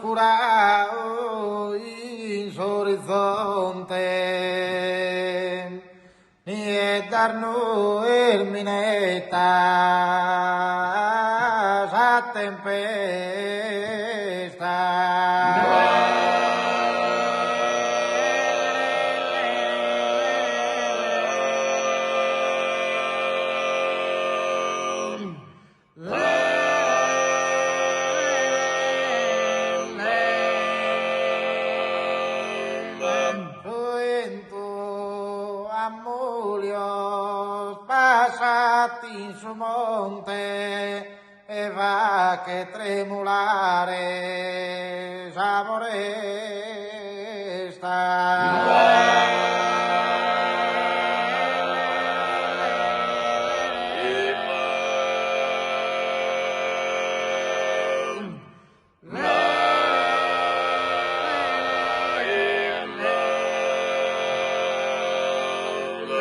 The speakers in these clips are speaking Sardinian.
oscurau in s'orizonte Nieddas nues minettan sa tempesta. Su 'entu a mùlios passat in su monte e faghet tremulare sa foresta.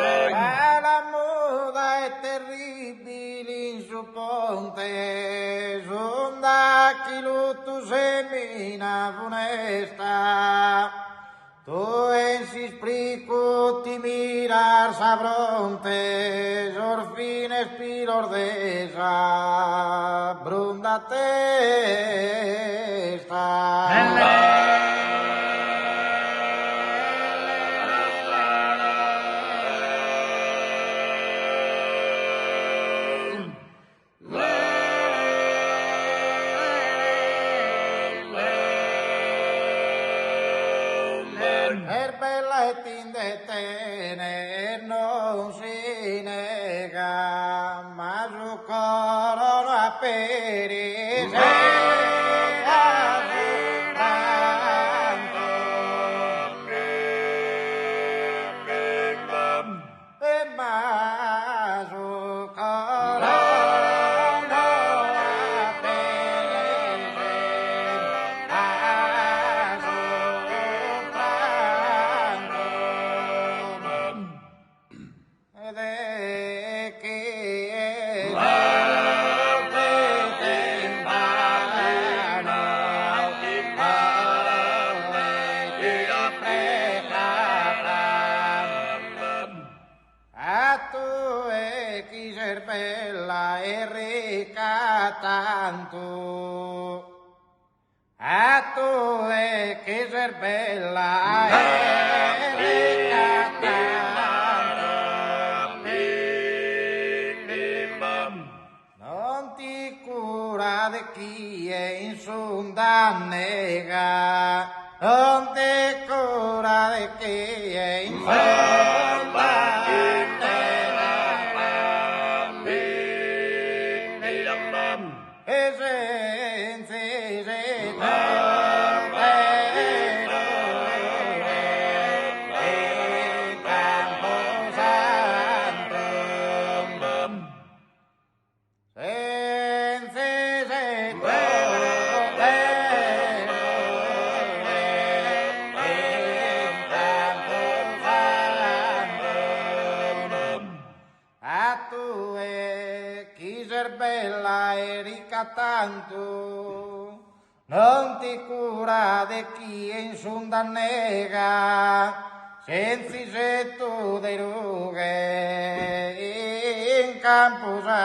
Bella muda e terribili in su ponte, s'unda chi lutu semina funesta. Tue in s'ispricu ti miras sa fronte, sos fines pilos de sa brunda testa. Est bella e ti nde tenet non si nega, ma su coro no aperis E ma su coro no aperis a su prantu de chie sufrit invanu A tue chi ses bella e ricca tantu A tue chi ses bella e ricca tantu Non ti cura de chie in s'unda annega Non ti cura de chie in s'unda annega E sentz'isettu de rughe in campusantu. A tue chi ses bella e ricca tantu, non ti cura de chie in s'unda annega, sentz'isettu de rughe in campusantu.